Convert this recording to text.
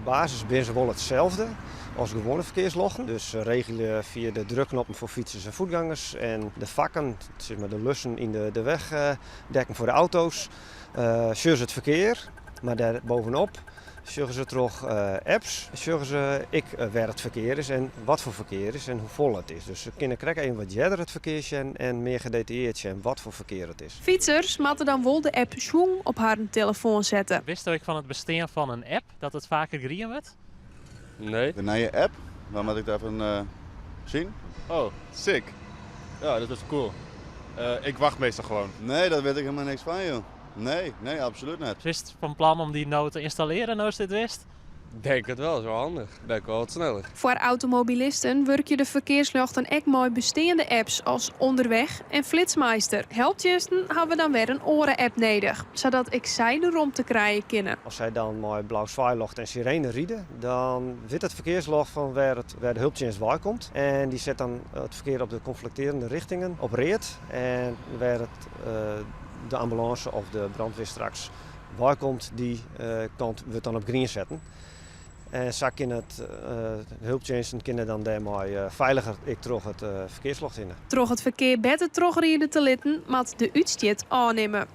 basis binne se wol itselde as gewoane ferkearsljochten. Dus se regelje fia de drukknoppen foar fytsers en fuotgangers en de fakken, sis mar de lussen yn de wegdekken foar de auto's, sjogge se it ferkear. Mar dêr bovenop sjogge se troch apps sjogge se ek wêr it ferkear is en wat foar ferkear is en hoefolle it is. Dus se kinne krekt even wat earder it ferkear sjen en mear gedetailleerd sjen wat foar ferkear it is. Fytsers moatte dan wol de app Schwung op harren telefoan sette. Witsto ek fan it bestean fan in app dat it faker grien wurdt? Nee. De nije app? Waar moat ik dat even sjen? Oh, sick. Ja, dat is cool. Ik wacht meestal gewoon. Nee, dat wit ik helemaal niks fan, joh. Nee, nee, absoluut net. Bist fan plan om dy no te ynstallearjen, no'tst dit witst? Denk it wol, is wol handich. Ben ik wol wat sneller. Foar automobilisten wurkje de ferkearsljochten ek mei besteande apps as Onderweg en Flitsmeister. Helptsjinsten hawwe dan wer in oare app nedich, sadat ek sy de romte krije kinne. As sy dan mei blau swaailjocht en sirene ride, dan wit it ferkearsljocht fan wêr it, wêr de helptsjinst weikomt. En dy set dan it ferkear op de konfliktearjende richtingen op read en wêr it de ambulânse of de brandweer straks weikomt, dy kant wurdt dan op grien setten. En sa kin it, de helptsjinsten kinne dan dêrmei feiliger ek troch it ferkearsljocht hinne. Troch it ferkear better trochride te litten, moat de útstjit ôfnimme.